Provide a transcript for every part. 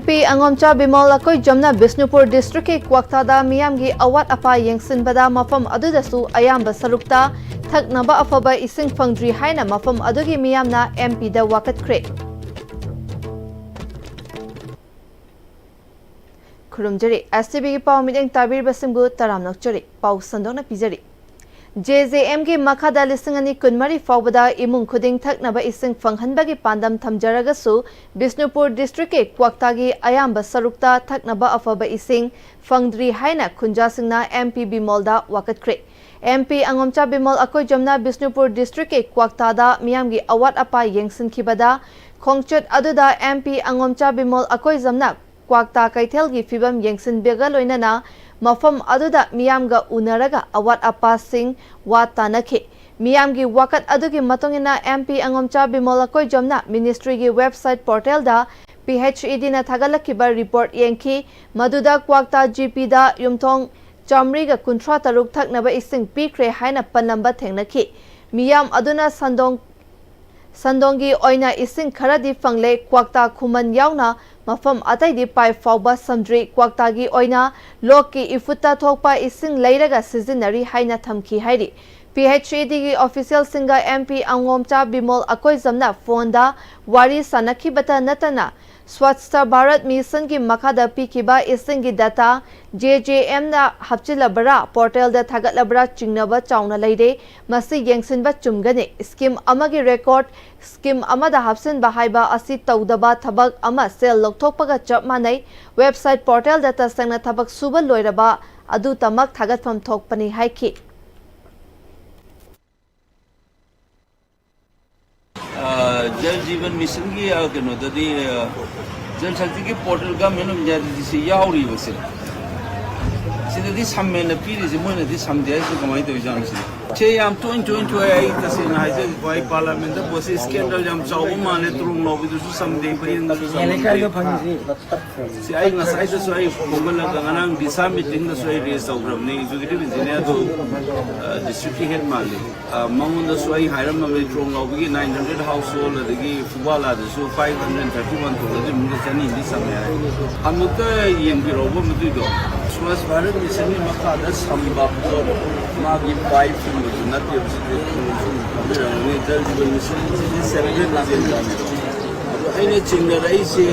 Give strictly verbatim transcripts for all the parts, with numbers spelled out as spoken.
M P ꯑꯉꯣꯝꯆꯥ ꯕꯤꯃꯣꯜ ꯑꯀꯣꯏꯖꯝꯅ ꯕꯤꯁꯅꯨꯄꯨꯔ ꯗꯤꯁꯇ꯭ꯔꯤꯛꯀꯤ ꯀ꯭ꯋꯥꯛꯇꯥꯗ ꯃꯤꯌꯥꯝꯒꯤ ꯑꯋꯥꯠ ꯑꯄꯥ ꯌꯦꯡꯁꯤꯟꯕꯗ ꯃꯐꯝ ꯑꯗꯨꯗꯁꯨ ꯑꯌꯥꯝꯕ ꯁꯔꯨꯛꯇ ꯊꯛꯅꯕ ꯑꯐꯕ ꯏꯁꯤꯡ ꯐꯪꯗ꯭ꯔꯤ ꯍꯥꯏꯅ ꯃꯐꯝ ꯑꯗꯨꯒꯤ ꯃꯤꯌꯥꯝꯅ ꯑꯦꯝ ꯄꯤꯗ ꯋꯥꯀꯠꯈ꯭ꯔꯦ꯫ ꯈꯨꯔꯨꯝꯖꯔꯤ꯫ ꯑꯦꯁ ꯇꯤ ꯚꯤꯒꯤ ꯄꯥꯎ ꯃꯤꯠꯌꯦꯡ ꯇꯥꯕꯤꯔꯤꯕꯁꯤꯡꯕꯨ ꯇꯔꯥꯝꯅ ꯑꯣꯛꯆꯔꯤ꯫ ꯄꯥꯎ ꯁꯟꯗꯣꯛꯅ ꯄꯤꯖꯔꯤ꯫ ꯖꯦ ꯖꯦ ꯑꯦꯝꯒꯤ ꯃꯈꯥꯗ ꯂꯤꯁꯤꯡ ꯑꯅꯤ ꯀꯨꯟꯃꯔꯤ ꯐꯥꯎꯕꯗ ꯏꯃꯨꯡ ꯈꯨꯗꯤꯡ ꯊꯛꯅꯕ ꯏꯁꯤꯡ ꯐꯪꯍꯟꯕꯒꯤ ꯄꯥꯟꯗꯝ ꯊꯝꯖꯔꯒꯁꯨ, ꯕꯤꯁꯅꯨꯄꯨꯔ ꯗꯤꯁꯇ꯭ꯔꯤꯛꯀꯤ ꯀ꯭ꯋꯥꯛꯇꯥꯒꯤ ꯑꯌꯥꯝꯕ ꯁꯔꯨꯛꯇ ꯊꯛꯅꯕ ꯑꯐꯕ ꯏꯁꯤꯡ ꯐꯪꯗ꯭ꯔꯤ ꯍꯥꯏꯅ ꯈꯨꯟꯖꯥꯁꯤꯡꯅ ꯑꯦꯝ ꯄꯤ ꯕꯤꯃꯣꯜꯗ ꯋꯥꯀꯠꯈ꯭ꯔꯦ꯫ ꯑꯦꯝ ꯄꯤ ꯑꯉꯣꯝꯆꯥ ꯕꯤꯃꯣꯜ ꯑꯀꯣꯏꯖꯝꯅ ꯕꯤꯁꯅꯨꯄꯨꯔ ꯗꯤꯁꯇ꯭ꯔꯤꯛꯀꯤ ꯀ꯭ꯋꯥꯛꯇꯥꯗ ꯃꯤꯌꯥꯝꯒꯤ ꯑꯋꯥꯠ ꯑꯄꯥ ꯌꯦꯡꯁꯤꯟꯈꯤꯕꯗ, ꯈꯣꯡꯆꯠ ꯑꯗꯨꯗ ꯑꯦꯝ ꯄꯤ ꯑꯉꯣꯝꯆꯥ ꯕꯤꯃꯣꯜ ꯑꯀꯣꯏꯖꯝꯅ ꯀ꯭ꯋꯥꯛꯇꯥ ꯀꯩꯊꯦꯜꯒꯤ ꯐꯤꯕꯝ ꯌꯦꯡꯁꯤꯟꯕꯒ ꯂꯣꯏꯅꯅ ꯃꯐꯝ ꯑꯗꯨꯗ ꯃꯤꯌꯥꯝꯒ ꯎꯅꯔꯒ ꯑꯋꯥꯠ ꯑꯄꯥꯁꯤꯡ ꯋꯥ ꯇꯥꯅꯈꯤ꯫ ꯃꯤꯌꯥꯝꯒꯤ ꯋꯥꯀꯠ ꯑꯗꯨꯒꯤ ꯃꯇꯨꯡ ꯏꯟꯅ ꯑꯦꯝ ꯄꯤ ꯑꯉꯣꯝꯆꯥ ꯕꯤꯃꯣꯜ ꯑꯀꯣꯏꯖꯝꯅ ꯃꯤꯅꯤꯁꯇ꯭ꯔꯤꯒꯤ ꯋꯦꯕꯁꯥꯏꯠ ꯄꯣꯔꯇꯦꯜꯗ ꯄꯤ ꯑꯩꯆ ꯏ ꯗꯤꯅ ꯊꯥꯒꯠꯂꯛꯈꯤꯕ ꯔꯤꯄꯣꯔꯠ ꯌꯦꯡꯈꯤ, ꯃꯗꯨꯗ ꯀ꯭ꯋꯥꯛꯇꯥ ꯖꯤ ꯄꯤꯗ ꯌꯨꯝꯊꯣꯡ ꯆꯥꯃꯔꯤꯒ ꯀꯨꯟꯊ꯭ꯔꯥ ꯇꯔꯨꯛ ꯊꯛꯅꯕ ꯏꯁꯤꯡ ꯄꯤꯈ꯭ꯔꯦ ꯍꯥꯏꯅ ꯄꯜꯂꯝꯕ ꯊꯦꯡꯅꯈꯤ꯫ ꯃꯤꯌꯥꯝ ꯑꯗꯨꯅ ꯁꯟꯗꯣꯡ ꯁꯟꯗꯣꯡꯒꯤ ꯑꯣꯏꯅ ꯏꯁꯤꯡ ꯈꯔꯗꯤ ꯐꯪꯂꯦ, ꯀ꯭ꯋꯥꯛꯇꯥ ꯈꯨꯃꯟ ꯌꯥꯎꯅ ꯃꯐꯝ ꯑꯇꯩꯗꯤ ꯄꯥꯏꯞ ꯐꯥꯎꯕ ꯁꯝꯗ꯭ꯔꯤ꯫ ꯀ꯭ꯋꯥꯛꯇꯥꯒꯤ ꯑꯣꯏꯅ ꯂꯣꯛꯀꯤ ꯏꯐꯨꯠꯇ ꯊꯣꯛꯄ ꯏꯁꯤꯡ ꯂꯩꯔꯒ ꯁꯤꯖꯤꯟꯅꯔꯤ ꯍꯥꯏꯅ ꯊꯝꯈꯤ ꯍꯥꯏꯔꯤ꯫ P H E ꯗꯤꯒꯤ ꯑꯣꯐꯤꯁꯤꯌꯦꯜꯁꯤꯡꯒ M P ꯑꯉꯣꯝꯆꯥ ꯕꯤꯃꯣꯜ ꯑꯀꯣꯏꯖꯝꯅ ꯐꯣꯟꯗ ꯋꯥꯔꯤ ꯁꯥꯟꯅꯈꯤꯕꯇ ꯅꯠꯇꯅ, ꯁ꯭ꯋꯥꯁꯊ ꯚꯥꯔꯠ ꯃꯤꯁꯟꯒꯤ ꯃꯈꯥꯗ ꯄꯤꯈꯤꯕ ꯏꯁꯤꯡꯒꯤ ꯗꯇꯥ ꯖꯦ ꯖꯦ ꯑꯦꯝꯅ ꯍꯥꯞꯆꯤꯜꯂꯕꯔꯥ, ꯄꯣꯔꯇꯦꯜꯗ ꯊꯥꯒꯠꯂꯕꯔꯥ ꯆꯤꯡꯅꯕ ꯆꯥꯎꯅ ꯂꯩꯔꯦ꯫ ꯃꯁꯤ ꯌꯦꯡꯁꯤꯟꯕ ꯆꯨꯝꯒꯅꯤ꯫ ꯁ꯭ꯀꯤꯝ ꯑꯃꯒꯤ ꯔꯦꯀꯣꯔꯗ ꯁ꯭ꯀꯤꯝ ꯑꯃꯗ ꯍꯥꯞꯆꯤꯟꯕ ꯍꯥꯏꯕ ꯑꯁꯤ ꯇꯧꯗꯕ ꯊꯕꯛ ꯑꯃ ꯁꯦꯜ ꯂꯧꯊꯣꯛꯄꯒ ꯆꯞ ꯃꯥꯟꯅꯩ꯫ ꯋꯦꯕꯁꯥꯏꯠ ꯄꯣꯔꯇꯦꯜꯗ ꯇꯁꯦꯡꯅ ꯊꯕꯛ ꯁꯨꯕ ꯂꯣꯏꯔꯕ ꯑꯗꯨꯇꯃꯛ ꯊꯥꯒꯠꯐꯝ ꯊꯣꯛꯄꯅꯤ ꯍꯥꯏꯈꯤ꯫ ꯑ, ꯖꯜ ꯖꯤꯕꯟ ꯃꯤꯁꯟꯒꯤ, ꯑ, ꯀꯩꯅꯣꯗꯗꯤ, ꯑ, ꯖꯜ ꯁꯛꯇꯤꯒꯤ ꯄꯣꯔꯇꯦꯜ ꯒꯚꯔꯟꯃꯦꯟ ꯑꯣꯐ ꯏꯟꯗꯤꯌꯥꯗꯗꯤ ꯁꯤ ꯌꯥꯎꯔꯤꯕ ꯁꯦ꯫ ꯁꯤ ꯁꯤꯗꯗꯤ ꯁꯝꯃꯦꯅ ꯄꯤꯔꯤꯁꯦ, ꯃꯣꯏꯅꯗꯤ ꯁꯝꯗꯦ ꯍꯥꯏꯁꯦ ꯀꯃꯥꯏꯅ ꯇꯧꯔꯤꯖꯥꯠꯅꯣ ꯁꯤꯅꯤ? ꯁꯦ ꯌꯥꯝ ꯇꯣꯏꯅ ꯇꯣꯏꯅ ꯊꯣꯛꯑꯦ꯫ ꯑꯩ ꯇꯁꯦꯡꯅ ꯍꯥꯏꯖꯒꯦꯀꯣ, ꯑꯩ ꯄꯥꯔꯂꯥꯃꯦꯟꯗ ꯄꯣꯠꯁꯤ ꯁ꯭ꯀꯦꯟꯗꯜ ꯌꯥꯝ ꯆꯥꯎꯕ ꯃꯥꯜꯂꯦ꯫ ꯇ꯭ꯔꯣꯡ ꯂꯥꯎꯕꯤꯗꯨꯁꯨ ꯁꯝꯗꯦ, ꯐꯌꯦꯡꯗꯁꯨ ꯁꯝꯗꯦ꯫ ꯁꯤ ꯑꯩ ꯉꯁꯥꯏꯗꯁꯨ ꯑꯩ ꯈꯣꯝꯒꯠꯂꯒ ꯉꯔꯥꯡ ꯗꯤꯁꯥ ꯃꯤꯇꯤꯡꯗꯁꯨ ꯑꯩ ꯔꯦꯖ ꯇꯧꯈ꯭ꯔꯕꯅꯤ꯫ ꯑꯦꯛꯖꯤꯀ꯭ꯌꯨꯇꯤꯚ ꯏꯟꯖꯤꯅꯤꯌꯔꯗꯨ, ꯑ, ꯗꯤꯁꯇ꯭ꯔꯤꯛꯀꯤ ꯍꯦꯗ ꯃꯥꯜꯂꯤ꯫ ꯑ, ꯃꯉꯣꯟꯗꯁꯨ ꯑꯩ ꯍꯥꯏꯔꯝꯃꯕꯅꯤ, ꯇ꯭ꯔꯣꯡ ꯂꯥꯎꯕꯒꯤ nine hundred household, ꯑꯗꯒꯤ ꯐꯨꯕꯥꯂꯥꯗꯁꯨ five hundred thirty one ꯊꯣꯛꯂꯗꯤ ꯃꯤꯗ ꯆꯅꯤ ꯑꯃꯗꯤ ꯆꯪꯉꯦ ꯍꯥꯏ꯫ ꯑꯃꯨꯛꯇ ꯌꯦꯡꯕꯤꯔꯛꯎꯕ ꯃꯗꯨꯏꯗꯣ꯫ ꯁ꯭ꯋꯥꯁ ꯚꯥꯔꯠ ꯃꯤꯁꯟꯒꯤ ꯃꯈꯥꯗ ꯁꯝꯕ ꯄꯣꯠ, ꯃꯥꯒꯤ ꯄꯥꯏꯞ ꯀꯨꯝꯕꯗꯨ ꯅꯠꯇꯦꯕ꯫ ꯁꯤꯗꯤ ꯁꯨꯝ ꯈꯪꯕꯤꯔꯝꯒꯅꯤ, ꯖꯜ ꯖꯤꯕꯟ ꯃꯤꯁꯟ ꯁꯤꯗꯤ ꯁꯦꯟꯇ꯭ꯔꯦꯜ ꯑꯦꯖꯦꯟꯗꯥꯅꯦꯕ꯫ ꯑꯗꯣ ꯑꯩꯅ ꯆꯤꯡꯅꯔꯛꯏꯁꯦ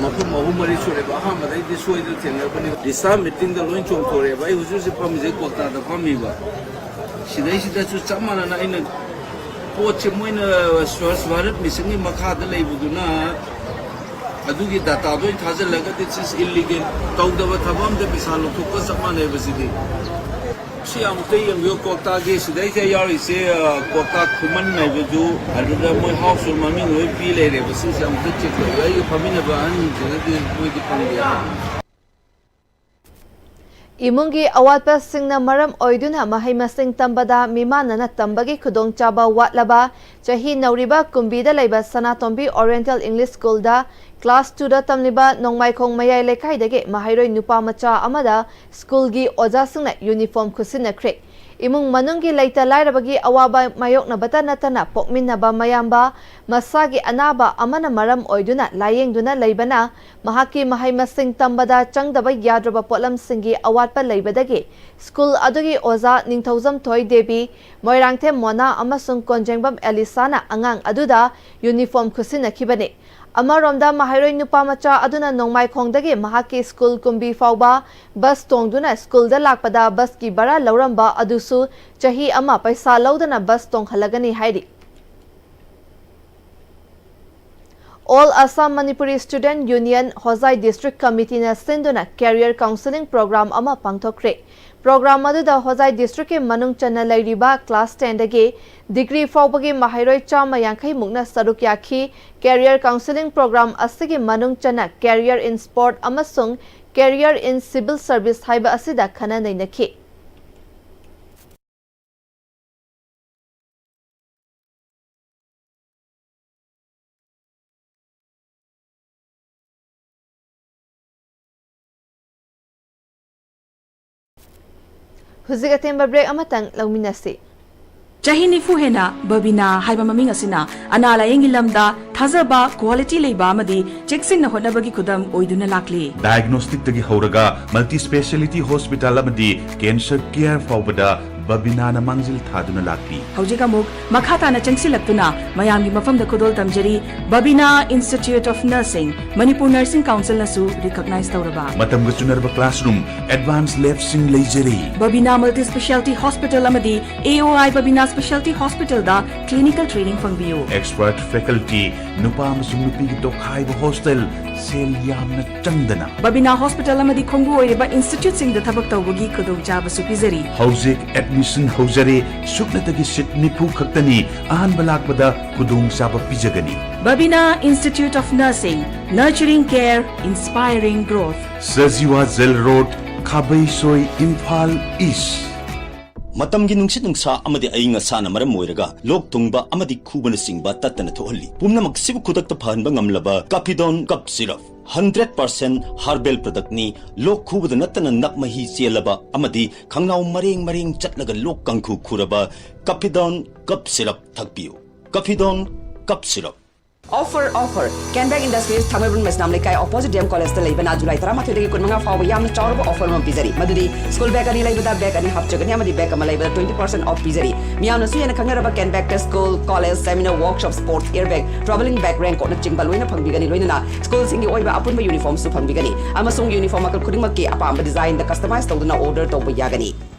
ꯃꯐꯝ ꯑꯍꯨꯝ ꯃꯔꯤ ꯁꯨꯔꯦꯕ꯫ ꯑꯍꯥꯟꯕꯗ ꯑꯩꯗꯤ ꯁꯣꯏꯗꯅ ꯊꯦꯡꯅꯔꯛꯄꯅꯤ꯫ ꯗꯤꯁꯥ ꯃꯤꯇꯤꯡꯗ ꯂꯣꯏ ꯆꯣꯡꯊꯣꯔꯛꯑꯦꯕ꯫ ꯑꯩ ꯍꯧꯖꯤꯛ ꯍꯧꯖꯤꯛ ꯐꯝꯃꯤꯁꯦ ꯀꯣꯜꯀꯥꯇꯥꯗ ꯐꯝꯃꯤꯕ꯫ ꯁꯤꯗꯩꯁꯤꯗꯁꯨ ꯆꯞ ꯃꯥꯟꯅꯅ ꯑꯩꯅ ꯄꯣꯠꯁꯦ ꯃꯣꯏꯅ ꯁ꯭ꯋꯥꯁ ꯚꯥꯔꯠ ꯃꯤꯁꯟꯒꯤ ꯃꯈꯥꯗ ꯂꯩꯕꯗꯨꯅ ꯑꯗꯨꯒꯤ ꯗꯥꯇꯥꯗꯣ ꯑꯣꯏꯅ ꯊꯥꯖꯤꯜꯂꯒꯗꯤ ꯁꯤꯁ ꯏꯜꯂꯤꯒꯦꯜ ꯇꯧꯗꯕ ꯊꯕꯛ ꯑꯝꯇ ꯄꯩꯁꯥ ꯂꯧꯊꯣꯛꯄ ꯆꯞ ꯃꯥꯟꯅꯩꯕ ꯁꯤꯗꯤ꯫ ꯁꯤ ꯑꯃꯨꯛꯇ ꯌꯦꯡꯕꯤꯌꯨ, ꯀꯣꯛꯇꯥꯒꯤ ꯁꯤꯗꯩꯁꯤꯗ ꯌꯥꯎꯔꯤꯁꯦ, ꯑ, ꯀꯣꯛꯇꯥ ꯈꯨꯃꯟ ꯍꯥꯏꯕꯗꯨ ꯑꯗꯨꯗ ꯃꯣꯏ ꯍꯥꯎꯁ ꯃꯃꯤꯡ ꯂꯣꯏ ꯄꯤ ꯂꯩꯔꯦꯕ꯫ ꯁꯤꯁꯦ ꯑꯃꯨꯛꯇ ꯆꯦꯛ ꯇꯧꯕꯤꯌꯨ꯫ ꯑꯩꯒ ꯐꯝꯃꯤꯟꯅꯕ ꯑꯍꯟꯁꯤꯡꯁꯤꯅꯗꯤ ꯃꯣꯏꯗꯤ ꯐꯪꯗꯦ꯫ ꯏꯃꯨꯡꯒꯤ ꯑꯋꯥꯠꯄꯁꯤꯡꯅ ꯃꯔꯝ ꯑꯣꯏꯗꯨꯅ ꯃꯍꯩ ꯃꯁꯤꯡ ꯇꯝꯕꯗ ꯃꯤꯃꯥꯟꯅꯅ ꯇꯝꯕꯒꯤ ꯈꯨꯗꯣꯡꯆꯥꯕ ꯋꯥꯠꯂꯕ ꯆꯍꯤ ꯅꯧꯔꯤꯕ ꯀꯨꯝꯕꯤꯗ ꯂꯩꯕ ꯁꯅꯥꯇꯣꯝꯕꯤ ꯑꯣꯔꯤꯌꯦꯟꯇꯦꯜ ꯏꯪꯂꯤꯁ ꯁ꯭ꯀꯨꯜꯗ ꯀ꯭ꯂꯥꯁ ꯇꯨꯗ ꯇꯝꯂꯤꯕ ꯅꯣꯡꯃꯥꯏꯈꯣꯡ ꯃꯌꯥꯏ ꯂꯩꯀꯥꯏꯗꯒꯤ ꯃꯍꯩꯔꯣꯏ ꯅꯨꯄꯥ ꯃꯆꯥ ꯑꯃꯗ ꯁ꯭ꯀꯨꯜꯒꯤ ꯑꯣꯖꯥꯁꯤꯡꯅ ꯌꯨꯅꯤꯐꯣꯔꯝ ꯈꯨꯠꯁꯤꯟꯅꯈ꯭ꯔꯦ꯫ ꯏꯃꯨꯡ ꯃꯅꯨꯡꯒꯤ ꯂꯩꯇ ꯂꯥꯏꯔꯕꯒꯤ ꯑꯋꯥꯕ ꯃꯥꯌꯣꯛꯅꯕꯇ ꯅꯠꯇꯅ ꯄꯣꯛꯃꯤꯟꯅꯕ ꯃꯌꯥꯝꯕ ꯃꯁꯥꯒꯤ ꯑꯅꯥꯕ ꯑꯃꯅ ꯃꯔꯝ ꯑꯣꯏꯗꯨꯅ ꯂꯥꯌꯦꯡꯗꯨꯅ ꯂꯩꯕꯅ ꯃꯍꯥꯛꯀꯤ ꯃꯍꯩ ꯃꯁꯤꯡ ꯇꯝꯕꯗ ꯆꯪꯗꯕ ꯌꯥꯗ꯭ꯔꯕ ꯄꯣꯠꯂꯝꯁꯤꯡꯒꯤ ꯑꯋꯥꯠꯄ ꯂꯩꯕꯗꯒꯤ ꯁ꯭ꯀꯨꯜ ꯑꯗꯨꯒꯤ ꯑꯣꯖꯥ ꯅꯤꯡꯊꯧꯖꯝꯊꯣꯏ ꯗꯦꯕꯤ, ꯃꯣꯏꯔꯥꯡꯊꯦꯝ ꯃꯣꯅꯥ ꯑꯃꯁꯨꯡ ꯀꯣꯟꯖꯦꯡꯕꯝ ꯑꯦꯂꯤꯁꯥꯅ ꯑꯉꯥꯡ ꯑꯗꯨꯗ ꯌꯨꯅꯤꯐꯣꯔꯝ ꯈꯨꯠꯁꯤꯟꯅꯈꯤꯕꯅꯤ꯫ ꯑꯃꯔꯣꯝꯗ ꯃꯍꯩꯔꯣꯏ ꯅꯨꯄꯥ ꯃꯆꯥ ꯑꯗꯨꯅ ꯅꯣꯡꯃꯥꯏꯈꯣꯡꯗꯒꯤ ꯃꯍꯥꯛꯀꯤ ꯁ꯭ꯀꯨꯜ ꯀꯨꯝꯕꯤ ꯐꯥꯎꯕ ꯕꯁ ꯇꯣꯡꯗꯨꯅ ꯁ꯭ꯀꯨꯜꯗ ꯂꯥꯛꯄꯗ ꯕꯁꯀꯤ ꯚꯔꯥ ꯂꯧꯔꯝꯕ ꯑꯗꯨꯁꯨ ꯆꯍꯤ ꯑꯃ ꯄꯩꯁꯥ ꯂꯧꯗꯅ ꯕꯁ ꯇꯣꯡꯍꯜꯂꯒꯅꯤ ꯍꯥꯏꯔꯤ꯫ All Assam Manipuri Student Union ꯍꯣꯖꯥꯏ District Committeeꯅ ꯁꯤꯟꯗꯨꯅ Career Counselling Program ꯑꯃ ꯄꯥꯡꯊꯣꯛꯈ꯭ꯔꯦ꯫ Program ꯑꯗꯨꯗ ꯍꯣꯖꯥꯏ Districtꯀꯤ ꯃꯅꯨꯡ ꯆꯟꯅ ꯂꯩꯔꯤꯕ class tenꯗꯒꯤ degree ꯐꯥꯎꯕꯒꯤ ꯃꯍꯩꯔꯣꯏ ꯆꯥꯝꯃ ꯌꯥꯡꯈꯩ ꯃꯨꯛꯅ ꯁꯔꯨꯛ ꯌꯥꯈꯤ꯫ Career Counselling Program ꯑꯁꯤꯒꯤ ꯃꯅꯨꯡ ꯆꯟꯅ Career in Sport ꯑꯃꯁꯨꯡ Career in Civil Service ꯍꯥꯏꯕ ꯑꯁꯤꯗ ꯈꯟꯅ ꯅꯩꯅꯈꯤ꯫ ꯍꯧꯖꯤꯛ ꯑꯇꯦꯟꯕ break ꯑꯃꯇꯪ ꯂꯧꯃꯤꯟꯅꯁꯤ꯫ ꯆꯍꯤ ꯅꯤꯐꯨ ꯍꯦꯟꯅ ꯕꯕꯤꯅꯥ ꯍꯥꯏꯕ ꯃꯃꯤꯡ ꯑꯁꯤꯅ ꯑꯅꯥ ꯂꯥꯌꯦꯡꯒꯤ ꯂꯝꯗ ꯊꯥꯖꯕ, quality ꯂꯩꯕ ꯑꯃꯗꯤ ꯆꯦꯛꯁꯤꯟꯅ ꯍꯣꯠꯅꯕꯒꯤ ꯈꯨꯗꯝ ꯑꯣꯏꯗꯨꯅ ꯂꯥꯛꯂꯤ꯫ Diagnosticꯇꯒꯤ ꯍꯧꯔꯒ multi speciality hospital ꯑꯃꯗꯤ cancer care ꯐꯥꯎꯕꯗ ꯕꯕꯤꯅꯥꯅ ꯃꯥꯡꯖꯤꯜ ꯊꯥꯗꯨꯅ ꯂꯥꯛꯂꯤ꯫ ꯍꯧꯖꯤꯛ ꯑꯃꯨꯛ ꯃꯈꯥ ꯇꯥꯅ ꯆꯪꯁꯤꯜꯂꯛꯇꯨꯅ ꯃꯌꯥꯝꯒꯤ ꯃꯐꯝꯗ ꯈꯨꯗꯣꯜ ꯇꯝꯖꯔꯤ꯫ ꯕꯕꯤꯅꯥ Institute of Nursing, Manipur Nursing Councilꯅꯁꯨ recognize ꯇꯧꯔꯕ꯫ ꯃꯇꯝꯒ ꯆꯨꯅꯔꯕ classroom, advanced labꯁꯤꯡ ꯂꯩꯖꯔꯤ꯫ ꯕꯕꯤꯅꯥ Multi Speciality Hospital ꯑꯃꯗꯤ A O I Babina Speciality Hospitalꯗ clinical training ꯐꯪꯕꯤꯌꯨ꯫ Expert faculty, ꯅꯨꯄꯥ ꯑꯃꯁꯨꯡ ꯅꯨꯄꯤꯒꯤ ꯇꯣꯈꯥꯏꯕ hostel, ꯁꯦꯜ ꯌꯥꯝꯅ ꯆꯪꯗꯅ꯫ ꯕꯕꯤꯅꯥ Hospital ꯑꯃꯗꯤ ꯈꯣꯡꯕꯨ ꯑꯣꯏꯔꯤꯕ instituteꯁꯤꯡꯗ ꯊꯕꯛ ꯇꯧꯕꯒꯤ ꯈꯨꯗꯣꯡꯆꯥꯕꯁꯨ ꯄꯤꯖꯔꯤ꯫ ꯍꯧꯖꯤꯛ admission ꯍꯧꯖꯔꯦ, ꯁꯨꯞꯅꯇꯒꯤ seat ꯅꯤꯐꯨ ꯈꯛꯇꯅꯤ, ꯑꯍꯥꯟꯕ ꯂꯥꯛꯄꯗ ꯈꯨꯗꯣꯡꯆꯥꯕ ꯄꯤꯖꯒꯅꯤ꯫ ꯕꯕꯤꯅꯥ Institute of Nursing, nurturing care, inspiring growth. Sajiwa Jail Road, ꯈꯥꯕꯩꯁꯣꯏ, Imphal East꯫ ꯃꯇꯝꯒꯤ ꯅꯨꯡꯁꯤꯠ ꯅꯨꯡꯁꯥ ꯑꯃꯗꯤ ꯑꯏꯪ ꯑꯁꯥꯅ ꯃꯔꯝ ꯑꯣꯏꯔꯒ ꯂꯣꯛ ꯊꯨꯡꯕ ꯑꯃꯗꯤ ꯈꯨꯕꯅꯆꯤꯡꯕ ꯇꯠꯇꯅ ꯊꯣꯛꯍꯜꯂꯤ꯫ ꯄꯨꯝꯅꯃꯛꯁꯤꯕꯨ ꯈꯨꯗꯛꯇ ꯐꯍꯟꯕ ꯉꯝꯂꯕ Caphidone Cough Syrup, hundred percent herbal productꯅꯤ꯫ ꯂꯣꯛ ꯈꯨꯕꯗ ꯅꯠꯇꯅ ꯅꯞ ꯃꯍꯤ ꯆꯦꯜꯂꯕ ꯑꯃꯗꯤ ꯈꯪꯅꯥꯎ ꯃꯔꯦꯡ ꯃꯔꯦꯡ ꯆꯠꯂꯒ ꯂꯣꯛ ꯀꯥꯡꯈꯨ ꯈꯨꯔꯕ Caphidone Cough Syrup ꯊꯛꯄꯤꯌꯨ꯫ Caphidone Cough Syrup꯫ Offer, offer! Kenbag Industries, ꯊꯥꯡꯃꯩꯕꯟ ꯃꯩꯁꯅꯥꯝ ꯂꯩꯀꯥꯏ, opposite D M Collegeꯇ ꯂꯩꯕꯅ July ꯇꯔꯥꯃꯥꯊꯣꯏꯗꯒꯤ ꯀꯨꯟꯃꯉꯥ ꯐꯥꯎꯕ ꯌꯥꯝꯅ ꯆꯥꯎꯔꯕ offer ꯑꯃ ꯄꯤꯖꯔꯤ, ꯃꯗꯨꯗꯤ school bag ꯑꯅꯤ ꯂꯩꯕꯗ bag ꯑꯅꯤ ꯍꯥꯞꯆꯒꯅꯤ ꯑꯃꯗꯤ bag ꯑꯃ ꯂꯩꯕꯗ twenty percent off ꯄꯤꯖꯔꯤ꯫ ꯃꯤꯌꯥꯝꯅꯁꯨ ꯍꯦꯟꯅ ꯈꯪꯅꯔꯕ Kenbagꯇ school, college, seminar, workshop, sports, air bag, travelling bag, raincoatꯅꯆꯤꯡꯕ ꯂꯣꯏꯅ ꯐꯪꯕꯤꯒꯅꯤ, ꯂꯣꯏꯅꯅ schoolꯁꯤꯡꯒꯤ ꯑꯣꯏꯕ ꯑꯄꯨꯟꯕ uniformꯁꯨ ꯐꯪꯕꯤꯒꯅꯤ, ꯑꯃꯁꯨꯡ uniform ꯃꯈꯜ ꯈꯨꯗꯤꯡꯃꯛꯀꯤ ꯑꯄꯥꯝꯕ designꯗ customize ꯇꯧꯗꯨꯅ order ꯇꯧꯕ ꯌꯥꯒꯅꯤ꯫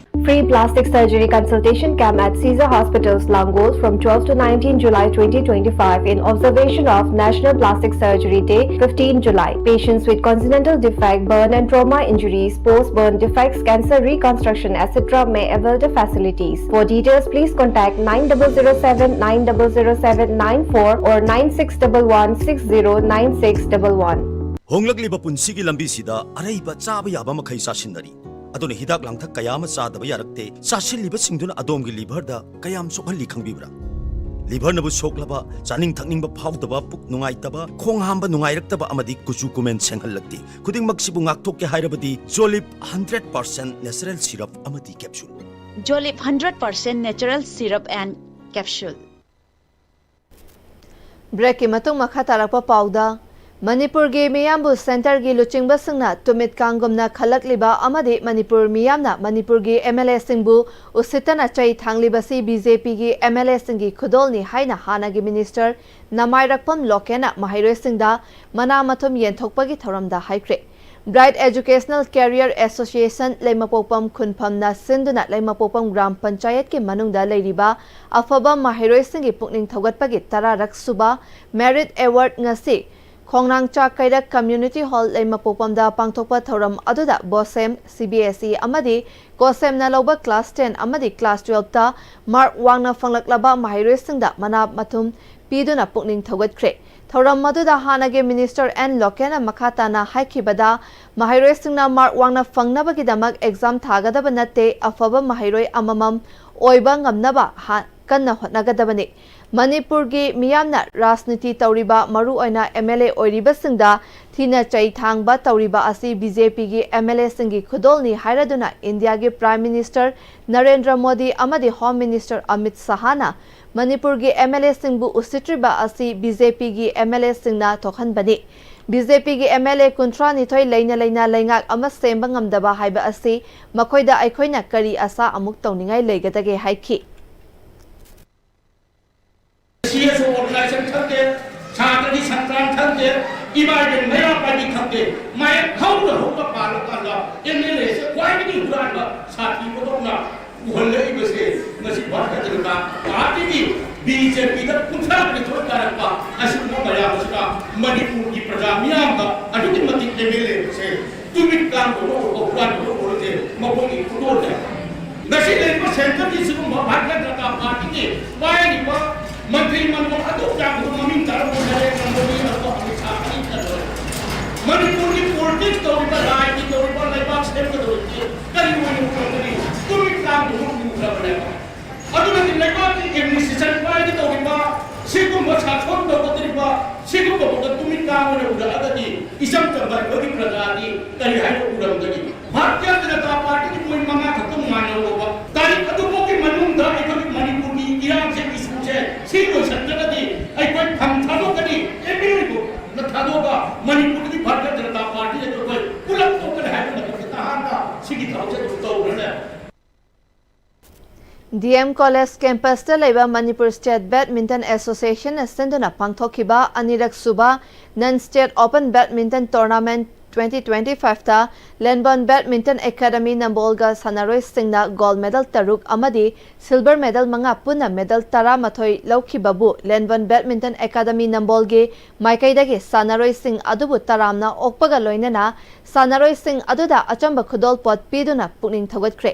Free plastic surgery consultation camp at Caesar Hospitals, Langol, from twelve to nineteen July twenty twenty-five, in observation of National Plastic Surgery Day, fifteen July. Patients with congenital defect, burn and trauma injuries, post-burn defects, cancer reconstruction, et cetera may avail the facilities. For details, please contact nine double zero seven nine double zero seven nine four or nine six double one six zero nine six double one. ꯍꯣꯡꯂꯛꯂꯤꯕ ꯄꯨꯟꯁꯤꯒꯤ ꯂꯝꯕꯤꯁꯤꯗ ꯑꯔꯩꯕ ꯆꯥꯕ ꯌꯥꯕ ꯃꯈꯩ ꯆꯥꯁꯤꯟꯅꯔꯤ꯫ ꯑꯗꯨꯅ ꯍꯤꯗꯥꯛ ꯂꯥꯡꯊꯛ ꯀꯌꯥ ꯑꯃ ꯆꯥꯗꯕ ꯌꯥꯔꯛꯇꯦ꯫ ꯆꯥꯁꯤꯜꯂꯤꯕꯁꯤꯡꯗꯨꯅ ꯑꯗꯣꯝꯒꯤ ꯂꯤꯚꯔꯗ ꯀꯌꯥꯝ ꯁꯣꯛꯍꯜꯂꯤ ꯈꯪꯕꯤꯕ꯭ꯔꯥ? ꯂꯤꯚꯔꯅꯕꯨ ꯁꯣꯛꯂꯕ, ꯆꯥꯅꯤꯡ ꯊꯛꯅꯤꯡꯕ ꯐꯥꯎꯗꯕ, ꯄꯨꯛ ꯅꯨꯡꯉꯥꯏꯇꯕ, ꯈꯣꯡ ꯍꯥꯝꯕ ꯅꯨꯡꯉꯥꯏꯔꯛꯇꯕ ꯑꯃꯗꯤ ꯀꯨꯆꯨ ꯀꯨꯃꯦꯟ ꯁꯦꯡꯍꯜꯂꯛꯇꯦ꯫ ꯈꯨꯗꯤꯡꯃꯛꯁꯤꯕꯨ ꯉꯥꯛꯊꯣꯛꯀꯦ ꯍꯥꯏꯔꯕꯗꯤ ꯖꯣꯂꯤꯞ ꯍꯟꯗ꯭ꯔꯦꯠ ꯄꯥꯔꯁꯦꯟ ꯅꯦꯆꯔꯦꯜ ꯁꯤꯔꯞ ꯑꯃꯗꯤ capsule. Jolip hundred percent natural syrup and capsule. ꯕ꯭ꯔꯦꯛꯀꯤ ꯃꯇꯨꯡ ꯃꯈꯥ ꯇꯥꯔꯛꯄ ꯄꯥꯎꯗ, ꯃꯅꯤꯄꯨꯔꯒꯤ ꯃꯤꯌꯥꯝꯕꯨ ꯁꯦꯟꯇꯔꯒꯤ ꯂꯨꯆꯤꯡꯕꯁꯤꯡꯅ ꯇꯨꯃꯤꯠ ꯀꯥꯡꯒꯨꯝꯅ ꯈꯜꯂꯛꯂꯤꯕ ꯑꯃꯗꯤ ꯃꯅꯤꯄꯨꯔ ꯃꯤꯌꯥꯝꯅ ꯃꯅꯤꯄꯨꯔꯒꯤ ꯑꯦꯝ ꯑꯦꯜ ꯑꯦꯁꯤꯡꯕꯨ ꯎꯁꯤꯠꯇꯅ ꯆꯩ ꯊꯥꯡꯂꯤꯕꯁꯤ ꯕꯤ ꯖꯦ ꯄꯤꯒꯤ ꯑꯦꯝ ꯑꯦꯜ ꯑꯦꯁꯤꯡꯒꯤ ꯈꯨꯗꯣꯜꯅꯤ ꯍꯥꯏꯅ ꯍꯥꯟꯅꯒꯤ ꯃꯤꯅꯤꯁꯇꯔ ꯅꯃꯥꯏꯔꯛꯄꯝ ꯂꯣꯀꯦꯟꯅ ꯃꯍꯩꯔꯣꯏꯁꯤꯡꯗ ꯃꯅꯥ ꯃꯊꯨꯝ ꯌꯦꯟꯊꯣꯛꯄꯒꯤ ꯊꯧꯔꯝꯗ ꯍꯥꯏꯈ꯭ꯔꯦ꯫ Bright Educational Career Association ꯂꯩꯃꯄꯣꯛꯄꯝ ꯈꯨꯟꯐꯝꯅ ꯁꯤꯟꯗꯨꯅ ꯂꯩꯃꯄꯣꯛꯄꯝ ꯒ꯭ꯔꯥꯝ ꯄꯟꯆꯥꯌꯠꯀꯤ ꯃꯅꯨꯡꯗ ꯂꯩꯔꯤꯕ ꯑꯐꯕ ꯃꯍꯩꯔꯣꯏꯁꯤꯡꯒꯤ ꯄꯨꯛꯅꯤꯡ ꯊꯧꯒꯠꯄꯒꯤ ꯇꯔꯥꯔꯛ ꯁꯨꯕ Merit Award ꯉꯁꯤ ꯈꯣꯡꯅꯥꯡꯆꯥ ꯀꯩꯔꯛ Community Hall ꯂꯩꯃꯄꯣꯛꯄꯝꯗ ꯄꯥꯡꯊꯣꯛꯄ ꯊꯧꯔꯝ ꯑꯗꯨꯗ ꯕꯣꯁꯦꯝ, ꯁꯤ ꯕꯤ ꯑꯦꯁ ꯏ ꯑꯃꯗꯤ ꯀꯣꯁꯦꯝꯅ ꯂꯧꯕ class ten ꯑꯃꯗꯤ class twelve ꯇ mark ꯋꯥꯡꯅ ꯐꯪꯂꯛꯂꯕ ꯃꯍꯩꯔꯣꯏꯁꯤꯡꯗ ꯃꯅꯥ ꯃꯊꯨꯝ ꯄꯤꯗꯨꯅ ꯄꯨꯛꯅꯤꯡ ꯊꯧꯒꯠꯈ꯭ꯔꯦ꯫ ꯊꯧꯔꯝ ꯑꯗꯨꯗ ꯍꯥꯟꯅꯒꯤ ꯃꯤꯅꯤꯁꯇꯔ ꯑꯦꯟ ꯂꯣꯀꯦꯟꯅ ꯃꯈꯥ ꯇꯥꯅ ꯍꯥꯏꯈꯤꯕꯗ, ꯃꯍꯩꯔꯣꯏꯁꯤꯡꯅ mark ꯋꯥꯡꯅ ꯐꯪꯅꯕꯒꯤꯗꯃꯛ exam ꯊꯥꯒꯗꯕ ꯅꯠꯇꯦ, ꯑꯐꯕ ꯃꯍꯩꯔꯣꯏ ꯑꯃꯃꯝ ꯑꯣꯏꯕ ꯉꯝꯅꯕ ꯍꯥ-, ꯀꯟꯅ ꯍꯣꯠꯅꯒꯗꯕꯅꯤ꯫ ꯃꯅꯤꯄꯨꯔꯒꯤ ꯃꯤꯌꯥꯝꯅ ꯔꯥꯖꯅꯤꯇꯤ ꯇꯧꯔꯤꯕ, ꯃꯔꯨꯑꯣꯏꯅ ꯑꯦꯝ ꯑꯦꯜ ꯑꯦ ꯑꯣꯏꯔꯤꯕꯁꯤꯡꯗ ꯊꯤꯅ ꯆꯩ ꯊꯥꯡꯕ ꯇꯧꯔꯤꯕ ꯑꯁꯤ ꯕꯤ ꯖꯦ ꯄꯤꯒꯤ ꯑꯦꯝ ꯑꯦꯜ ꯑꯦꯁꯤꯡꯒꯤ ꯈꯨꯗꯣꯜꯅꯤ ꯍꯥꯏꯔꯗꯨꯅ ꯏꯟꯗꯤꯌꯥꯒꯤ Prime Minister ꯅꯔꯦꯟꯗ꯭ꯔ ꯃꯣꯗꯤ ꯑꯃꯗꯤ Home Minister ꯑꯃꯤꯠ ꯁꯍꯥꯅ ꯃꯅꯤꯄꯨꯔꯒꯤ ꯑꯦꯝ ꯑꯦꯜ ꯑꯦꯁꯤꯡꯕꯨ ꯎꯁꯤꯠꯇ꯭ꯔꯤꯕ ꯑꯁꯤ ꯕꯤ ꯖꯦ ꯄꯤꯒꯤ ꯑꯦꯝ ꯑꯦꯜ ꯑꯦꯁꯤꯡꯅ ꯊꯣꯛꯍꯟꯕꯅꯤ꯫ ꯕꯤ ꯖꯦ ꯄꯤꯒꯤ ꯑꯦꯝ ꯑꯦꯜ ꯑꯦ ꯀꯨꯟꯊ꯭ꯔꯥꯅꯤꯊꯣꯏ ꯂꯩꯅ ꯂꯩꯅ ꯂꯩꯉꯥꯛ ꯑꯃ ꯁꯦꯝꯕ ꯉꯝꯗꯕ ꯍꯥꯏꯕ ꯑꯁꯤ ꯃꯈꯣꯏꯗ ꯑꯩꯈꯣꯏꯅ ꯀꯔꯤ ꯑꯁꯥ ꯑꯃꯨꯛ ꯇꯧꯅꯤꯡꯉꯥꯏ ꯂꯩꯒꯗꯒꯦ ꯍꯥꯏꯈꯤ꯫ ꯁꯤ ꯑꯦꯁ ꯑꯣ organization ꯈꯪꯗꯦ, ꯁꯥꯇ꯭ꯔꯒꯤ ꯁꯪꯒ꯭ꯔꯥꯝ ꯈꯪꯗꯦ, ꯏꯃꯥ ꯏꯕꯦꯟ ꯃꯩꯔꯥ ꯄꯥꯏꯕꯤ ꯈꯪꯗꯦ, ꯃꯌꯦꯛ ꯍꯧꯅ ꯍꯧꯅ ꯄꯥꯜꯂꯀꯥꯟꯗ ꯑꯦꯝ ꯑꯦꯜ ꯑꯦꯁꯦ ꯈ꯭ꯋꯥꯏꯗꯒꯤ ꯍꯨꯔꯥꯟꯕ ꯁꯥꯊꯤꯕꯗꯧꯅ ꯎꯍꯜꯂꯛꯏꯕꯁꯦ ꯉꯁꯤ ꯚꯥꯔꯠ ꯖꯅꯇꯥ ꯄꯥꯔꯇꯤꯒꯤ ꯕꯤ ꯖꯦ ꯄꯤꯗ ꯀꯨꯟꯊ꯭ꯔꯥ ꯅꯤꯊꯣꯏ ꯀꯥꯔꯛꯄ ꯑꯁꯤꯒꯨꯝꯕ ꯃꯌꯥꯝ ꯑꯁꯤꯅ ꯃꯅꯤꯄꯨꯔꯒꯤ ꯄ꯭ꯔꯖꯥ ꯃꯤꯌꯥꯝꯗ ꯑꯗꯨꯛꯀꯤ ꯃꯇꯤꯛ ꯑꯦꯝ ꯑꯦꯜ ꯑꯦꯁꯦ ꯇꯨꯃꯤꯠ ꯀꯥꯡꯕ ꯑꯣꯏꯔꯣ, ꯍꯨꯔꯥꯟꯕ ꯑꯣꯏꯔꯣꯁꯦ ꯃꯈꯣꯏꯒꯤ ꯈꯨꯗꯣꯜꯅꯦ꯫ ꯉꯁꯤ ꯂꯩꯔꯤꯕ ꯁꯦꯟꯇꯔꯒꯤ ꯁꯤꯒꯨꯝꯕ ꯚꯥꯔꯠ ꯖꯅꯇꯥ ꯄꯥꯔꯇꯤꯒꯤ ꯄꯥꯏꯔꯤꯕ ꯃꯟꯇ꯭ꯔꯤ ꯃꯟꯗꯜ ꯑꯗꯨꯛ ꯌꯥꯝꯕꯗꯨ ꯃꯃꯤꯡ ꯇꯔꯥꯃꯨꯛ ꯅꯔꯦꯟꯗ꯭ꯔ ꯃꯣꯗꯤ ꯑꯗꯨꯒ ꯑꯃꯤꯠ ꯁꯥꯍ ꯑꯅꯤ ꯈꯛꯇ ꯂꯩ꯫ ꯃꯅꯤꯄꯨꯔꯒꯤ ꯄꯣꯂꯤꯇꯤꯛꯁ ꯇꯧꯔꯤꯕ, ꯔꯥꯖꯅꯤꯇꯤ ꯇꯧꯔꯤꯕ, ꯂꯩꯕꯥꯛ ꯁꯦꯝꯒꯗꯧꯔꯤꯕꯁꯤ ꯀꯔꯤ ꯑꯣꯏꯅ ꯎꯔꯝꯒꯅꯤ? ꯇꯨꯃꯤꯠ ꯇꯥꯡꯕ ꯑꯃ ꯎꯈ꯭ꯔꯕꯅꯦꯕ꯫ ꯑꯗꯨꯅꯗꯤ ꯂꯩꯕꯥꯛꯀꯤ ꯑꯦꯗꯃꯤꯅꯤꯁꯇ꯭ꯔꯦꯁꯟ ꯄꯥꯏꯒꯦ ꯇꯧꯔꯤꯕ, ꯁꯤꯒꯨꯝꯕ ꯁꯥꯁꯣꯟ ꯇꯧꯒꯗꯧꯔꯤꯕ, ꯁꯤꯒꯨꯝꯕ ꯇꯨꯃꯤꯠ ꯇꯥꯡꯕ ꯑꯣꯏꯅ ꯎꯔꯛꯑꯒꯗꯤ ꯏꯆꯝ ꯆꯝꯕ ꯑꯩꯈꯣꯏꯒꯤ ꯄ꯭ꯔꯖꯥꯗꯤ ꯀꯔꯤ ꯍꯥꯏꯅ ꯎꯔꯝꯒꯅꯤ? ꯚꯥꯔꯇꯤꯌ ꯖꯅꯇꯥ ꯄꯥꯔꯇꯤꯒꯤ ꯃꯣꯏ ꯃꯉꯥ ꯈꯛꯇ ꯉꯥꯏꯍꯧꯔꯕ ꯇꯥꯔꯤꯛ ꯑꯗꯨꯐꯥꯎꯒꯤ ꯃꯅꯨꯡꯗ ꯑꯩꯈꯣꯏꯒꯤ ꯃꯅꯤꯄꯨꯔꯒꯤ ꯏꯔꯥꯡꯁꯦ, ꯏꯁꯨꯁꯦ ꯁꯤ ꯂꯣꯏꯁꯤꯟꯗ꯭ꯔꯒꯗꯤ ꯑꯩꯈꯣꯏ ꯐꯝ ꯊꯥꯗꯣꯛꯀꯅꯤ, ꯑꯦꯝ ꯑꯦꯜ ꯑꯦꯕꯨ ꯊꯥꯗꯣꯛꯑꯒ ꯃꯅꯤꯄꯨꯔꯗꯒꯤ ꯚꯥꯔꯇꯤꯌ ꯖꯅꯇꯥ ꯄꯥꯔꯇꯤꯗꯒꯤ ꯑꯩꯈꯣꯏ ꯄꯨꯂꯞ ꯊꯣꯛꯀꯅꯤ ꯍꯥꯏꯕ ꯃꯇꯝꯗ ꯅꯍꯥꯟꯅ ꯁꯤꯒꯤ ꯊꯕꯛꯁꯦ ꯑꯗꯨꯝ ꯇꯧꯈ꯭ꯔꯅꯦ꯫ ꯗꯤ ꯑꯦꯝ ꯀꯣꯂꯦꯖ ꯀꯦꯝꯄꯁꯇ ꯂꯩꯕ ꯃꯅꯤꯄꯨꯔ ꯁ꯭ꯇꯦꯠ ꯕꯦꯗꯃꯤꯟꯇꯟ ꯑꯦꯁꯣꯁꯤꯌꯦꯁꯟꯅ ꯁꯤꯟꯗꯨꯅ ꯄꯥꯡꯊꯣꯛꯈꯤꯕ ꯑꯅꯤꯔꯛ ꯁꯨꯕ ꯅꯟ state open badminton tournament twenty twenty ꯐꯥꯏꯚꯇ ꯂꯦꯟꯕꯣꯟ ꯕꯦꯗꯃꯤꯟꯇꯟ ꯑꯦꯀꯥꯗꯃꯤ ꯅꯝꯕꯣꯜꯒ ꯁꯥꯟꯅꯔꯣꯏꯁꯤꯡꯅ ꯒꯣꯜꯗ ꯃꯦꯗꯜ ꯇꯔꯨꯛ ꯑꯃꯗꯤ ꯁꯤꯜꯚꯔ ꯃꯦꯗꯜ ꯃꯉꯥ, ꯄꯨꯟꯅ ꯃꯦꯗꯜ ꯇꯔꯥꯃꯥꯊꯣꯏ ꯂꯧꯈꯤꯕꯕꯨ ꯂꯦꯟꯕꯣꯟ ꯕꯦꯗꯃꯤꯟꯇꯟ ꯑꯦꯀꯥꯗꯃꯤ ꯅꯝꯕꯣꯜꯒꯤ ꯃꯥꯏꯀꯩꯗꯒꯤ ꯁꯥꯟꯅꯔꯣꯏꯁꯤꯡ ꯑꯗꯨꯕꯨ ꯇꯔꯥꯝꯅ ꯑꯣꯛꯄꯒ ꯂꯣꯏꯅꯅ ꯁꯥꯟꯅꯔꯣꯏꯁꯤꯡ ꯑꯗꯨꯗ ꯑꯆꯝꯕ ꯈꯨꯗꯣꯜꯄꯣꯠ ꯄꯤꯗꯨꯅ ꯄꯨꯛꯅꯤꯡ ꯊꯧꯒꯠꯈ꯭ꯔꯦ꯫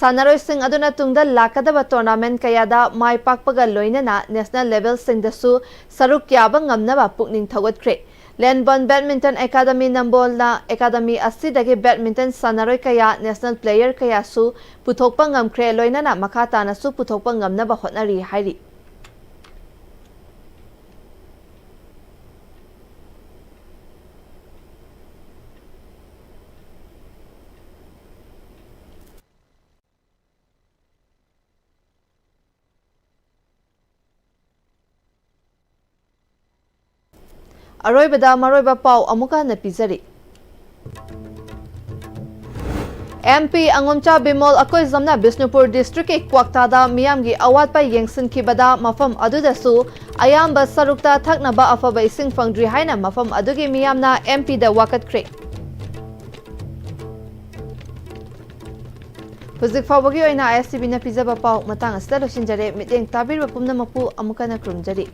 ꯁꯥꯟꯅꯔꯣꯏꯁꯤꯡ ꯑꯗꯨꯅ ꯇꯨꯡꯗ ꯂꯥꯛꯀꯗꯕ ꯇꯣꯔꯅꯥꯃꯦꯟꯠ ꯀꯌꯥꯗ ꯃꯥꯏ ꯄꯥꯛꯄꯒ ꯂꯣꯏꯅꯅ ꯅꯦꯁꯅꯦꯜ ꯂꯦꯚꯦꯜꯁꯤꯡꯗꯁꯨ ꯁꯔꯨꯛ ꯌꯥꯕ ꯉꯝꯅꯕ ꯄꯨꯛꯅꯤꯡ ꯊꯧꯒꯠꯈ꯭ꯔꯦ꯫ ꯂꯦꯟꯕꯣꯟ ꯕꯦꯗꯃꯤꯟꯇꯟ ꯑꯦꯀꯥꯗꯃꯤ ꯅꯝꯕꯣꯜꯅ ꯑꯦꯀꯥꯗꯃꯤ ꯑꯁꯤꯗꯒꯤ ꯕꯦꯗꯃꯤꯟꯇꯟ ꯁꯥꯟꯅꯔꯣꯏ ꯀꯌꯥ, ꯅꯦꯁꯅꯦꯜ ꯄ꯭ꯂꯦꯌꯔ ꯀꯌꯥꯁꯨ ꯄꯨꯊꯣꯛꯄ ꯉꯝꯈ꯭ꯔꯦ, ꯂꯣꯏꯅꯅ ꯃꯈꯥ ꯇꯥꯅꯁꯨ ꯄꯨꯊꯣꯛꯄ ꯉꯝꯅꯕ ꯍꯣꯠꯅꯔꯤ ꯍꯥꯏꯔꯤ꯫ ꯑꯔꯣꯏꯕꯗ ꯃꯔꯨꯑꯣꯏꯕ ꯄꯥꯎ ꯑꯃꯨꯛꯀ ꯍꯟꯅ ꯄꯤꯖꯔꯤ꯫ ꯑꯦꯝ ꯄꯤ ꯑꯉꯣꯝꯆꯥ ꯕꯤꯃꯣꯜ ꯑꯀꯣꯏꯖꯝꯅ ꯕꯤꯁꯅꯨꯄꯨꯔ ꯗꯤꯁꯇ꯭ꯔꯤꯛꯀꯤ ꯀ꯭ꯋꯥꯛꯇꯥꯗ ꯃꯤꯌꯥꯝꯒꯤ ꯑꯋꯥꯠꯄ ꯌꯦꯡꯁꯤꯟꯈꯤꯕꯗ ꯃꯐꯝ ꯑꯗꯨꯗꯁꯨ ꯑꯌꯥꯝꯕ ꯁꯔꯨꯛꯇ ꯊꯛꯅꯕ ꯑꯐꯕ ꯏꯁꯤꯡ ꯐꯪꯗ꯭ꯔꯤ ꯍꯥꯏꯅ ꯃꯐꯝ ꯑꯗꯨꯒꯤ ꯃꯤꯌꯥꯝꯅ ꯑꯦꯝ ꯄꯤꯗ ꯋꯥꯀꯠꯈ꯭ꯔꯦ꯫ ꯍꯧꯖꯤꯛ ꯐꯥꯎꯕꯒꯤ ꯑꯣꯏꯅ ꯑꯥꯏ ꯑꯦꯁ ꯇꯤ ꯚꯤꯅ ꯄꯤꯖꯕ ꯄꯥꯎ ꯃꯇꯥꯡ ꯑꯁꯤꯗ ꯂꯣꯏꯁꯤꯟꯖꯔꯦ꯫ ꯃꯤꯠꯌꯦꯡ ꯇꯥꯕꯤꯔꯤꯕ ꯄꯨꯝꯅꯃꯛꯄꯨ ꯑꯃꯨꯛ ꯍꯟꯅ ꯈꯨꯔꯨꯝꯖꯔꯤ꯫